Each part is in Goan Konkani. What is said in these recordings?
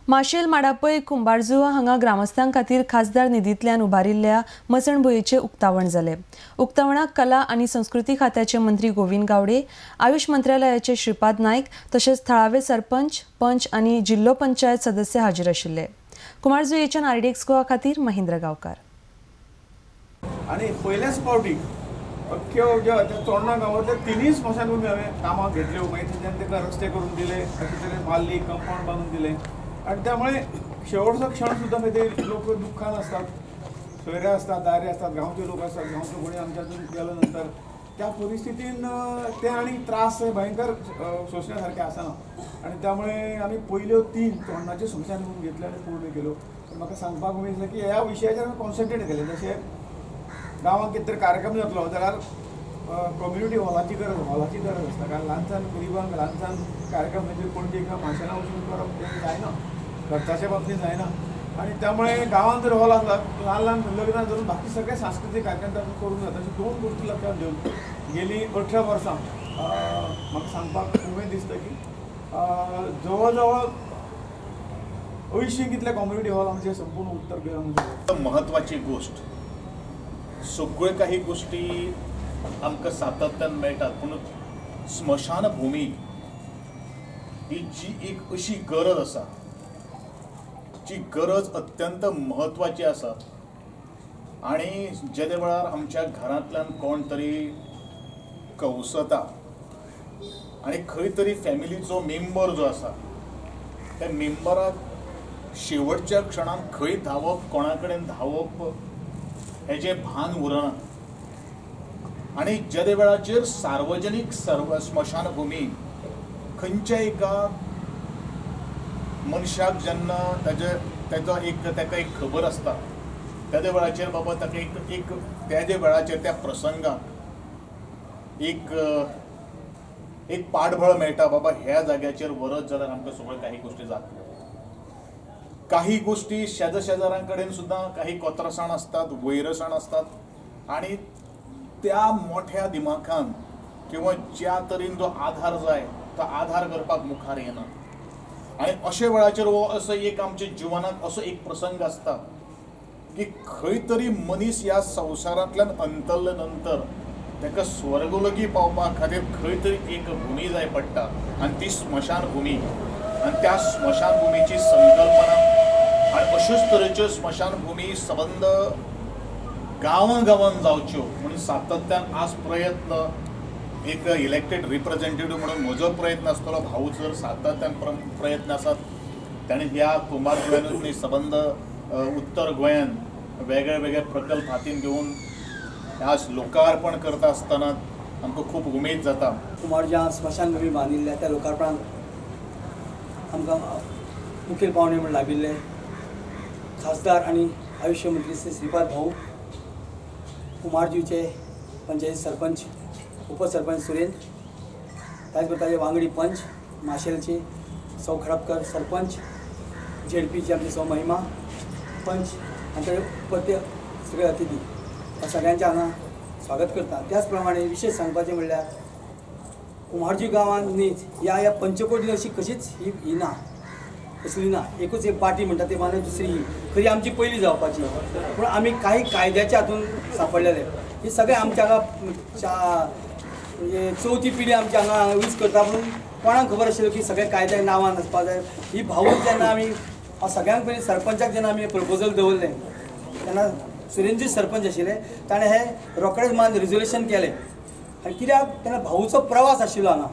माशेल माडापय कुंभारजुआ हांगा ग्रामस्थां खातीर खासदार निधींतल्यान उबारिल्ल्या मसणभुंयेचें उक्तावण जालें. उक्तावणाक कला आनी संस्कृती खात्याचे मंत्री गोविंद गावडे, आयुष मंत्रालयाचे श्रीपाद नायक तशेंच थळावे सरपंच, पंच आनी जिल्लो पंचायत सदस्य हाजीर आशिल्ले. कुंभारजुएच्यान आरडीएक्स गोवा खातीर महेंद्र गांवकार. आनी पयल्याच फावटी अख्ख्यो ज्या चोडणा गांवांतल्या तिनूय स्मशानभुमी हांवें कामाक घेतल्यो. मागीर थंयच्यान ताका रस्ते करून दिले, अशे तरेन मारली, कंपाउंड बांदून दिलें. आनी त्यामुळे शेवटचो क्षण सुद्दां मागीर ते लोक दुख्खान आसतात, सोयरे आसतात, दायरे आसतात, गांवचे लोक आसतात, गांवचो कोणी आमच्यातून गेलो नंतर त्या परिस्थितीन ते आनी त्रास भयंकर सोंसण्या सारके आसना. आनी त्यामुळे आमी पयल्यो 3 चोडणाच्यो स्मशानभूमी घेतल्यो आनी पूर्ण केल्यो. पूण म्हाका सांगपाक उमेद दिसता की ह्या विशयाचेर आमी कॉन्सन्ट्रेट केलें. जशें गांवांत कितें तरी कार्यक्रम जातलो जाल्यार कम्युनिटी हॉलाची गरज आसता, कारण ल्हान सान गरिबांक ल्हान सान कार्यक्रम म्हणजे पणजे किंवा माशेलां वचून करप तें जायना, खर्चाच्या बाबतींत जायना. आनी त्यामुळे गांवांत जर हॉल आसला ल्हान ल्हान लग्नां धरून बाकी सगळे सांस्कृतीक कार्यक्रम तातूंत करूंक जाता. अशी 2 गोश्टी लक्षांत घेवन गेली 18 वर्सां म्हाका सांगपाक उमेद दिसता की जवळ जवळ 80 कितले कम्युनिटी हॉल आमचे संपूर्ण उत्तर गोंयांत. म्हत्वाची गोश्ट, सगळ्यो काही गोष्टी आमकां सातत्यान मेळटात, पूण स्मशानभूमी ही जी एक अशी गरज आसा, जी गरज अत्यंत म्हत्वाची आसा. आनी जेदे वेळार आमच्या घरांतल्यान कोण तरी कवसता आनी खंय तरी फॅमिलीचो मेंबर जो आसा त्या मेंबराक शेवटच्या क्षणाक खंय धांवप, कोणा कडेन धांवप हेजें भान उरना. आनी जेदे वेळाचेर सार्वजनीक स्मशानभूमी खंयच्या एका मनशाक जेन्ना तेजो एक ताका एक खबर आसता, तेदे वेळाचेर बाबा ताका एक एक तेजे वेळाचेर त्या प्रसंगाक एक एक पाठबळ मेळटा, बाबा ह्या जाग्याचेर व्हरत जाल्यार आमकां सगळ्यो काही गोश्टी जातल्यो. काही गोश्टी शेजा शेजाऱ्यां कडेन सुद्दां काही कोत्रसाण आसतात, वैरसाण आसतात, आनी त्या मोठ्या दिमाखान किंवा ज्या तरेन जो आधार जाय तो आधार करपाक मुखार येना. आनी अशे वेळाचेर हो असो एक आमच्या जिवनांत असो एक प्रसंग आसता की खंय तरी मनीस ह्या संवसारांतल्यान अंतरले नंतर ताका स्वर्गलोकी पावपा खातीर खंय तरी एक भूमी जाय पडटा, आनी ती स्मशानभूमी. आनी त्या स्मशानभूमीची संकल्पना आनी अश्योच तरेच्यो स्मशानभूमी सबंद गांवां गांवान जावच्यो म्हणून सातत्यान आज प्रयत्न, एक इलेक्टेड रिप्रेझेंटेटिव्ह म्हणून म्हजो प्रयत्न आसतलो, भाऊ जर सातत्यान प्रयत्न आसात ताणें ह्या कुंभारजुव्यानूच न्ही सबंद उत्तर गोंयान वेगळे वेगळे प्रकल्प हातीन घेवन आज लोकार्पण करता आसतना आमकां खूब उमेद जाता. कुंभारजुआ स्मशानभूमी बांदिल्ल्या त्या लोकार्पणाक आमकां मुखेल पावणे म्हूण लाभिल्ले खासदार आनी आयुष्य मंत्री श्री श्रीपाद भाऊ, कुंभारजुचे पंचायत सरपंच, उपसरपंच सुरेंद्र, त्याच बरोबर ताजे वांगडी पंच माशेलचे सौ खडपकर सरपंच, झेडपीचे आमचे सौ महिमा पंच आनी ताजे उपत्य सगळे अतिथी, सगळ्यांचे हांगा स्वागत करता. त्याच प्रमाणे विशेष सांगपाचें म्हणल्यार कुंभारजुआ गांवांत न्हीच ह्या ह्या पंचकोटी अशी कशीच ही ना, कसली ना, एकूच एक पाटी म्हणटा ती बांदली, दुसरी ही खरी आमची पयली जावपाची, पूण आमी काही कायद्याच्या हातून सापडलेले. ही सगळे आमच्या हांगा म्हणजे चवथी पिढी आमच्या हांगा यूज करता, पूण कोणाक खबर आशिल्लो की सगळे कायद्या नांवान आसपा जाय. ही भावून जेन्ना आमी सगळ्यांक पयलीं सरपंचाक जेन्ना आमी प्रपोजल दवरलें तेन्ना सुरेंद्र सरपंच आशिल्ले, ताणें हें रोखडेच मान रिजोल्युशन केलें. आनी कित्याक तेन्ना भाऊचो प्रवास आशिल्लो हांगा,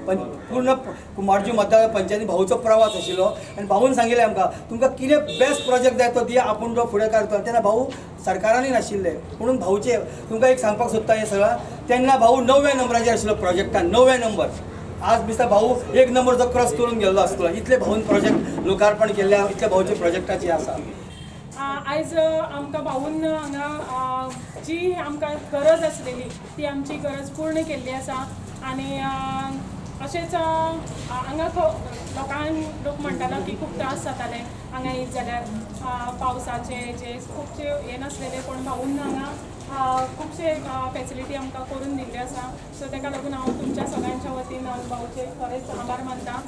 पण पूर्ण कुंभारजुआ मतदार पंचायती भाऊचो प्रवास आशिल्लो आनी भाऊन सांगिल्लें आमकां तुमकां कितें बेस्ट प्रोजेक्ट जाय तो दिया, आपूण तो फुडें काडतो. तेन्ना भाऊ सरकारानूय नाशिल्ले, म्हणून भाऊचे तुमकां एक सांगपाक सोदता हें सगळें, तेन्ना भाऊ 9व्या नंबराचेर आशिल्लो प्रोजेक्टान, 9व्या नंबर. आज दिसता भाऊ 1 नंबर जो क्रॉस करून गेल्लो आसतलो, इतले भाऊन प्रोजेक्ट लोकार्पण केल्ले, इतले भाऊचे प्रोजेक्टाचे आसा. आयज आमकां भाऊन हांगा जी आमकां गरज आसलेली ती आमची गरज पूर्ण केल्ली आसा. आनी अशेंच हांगा लोकांक लोक म्हणटालो की खूब त्रास जाताले हांगा येत जाल्यार, पावसाचे जे खुबशे हें नासलेले, पूण भाऊन हांगा खुबशे फेसिलिटी आमकां करून दिल्ली आसा. सो ताका लागून हांव तुमच्या सगळ्यांच्या वतीन भाऊचे खरेंच आभार मानता.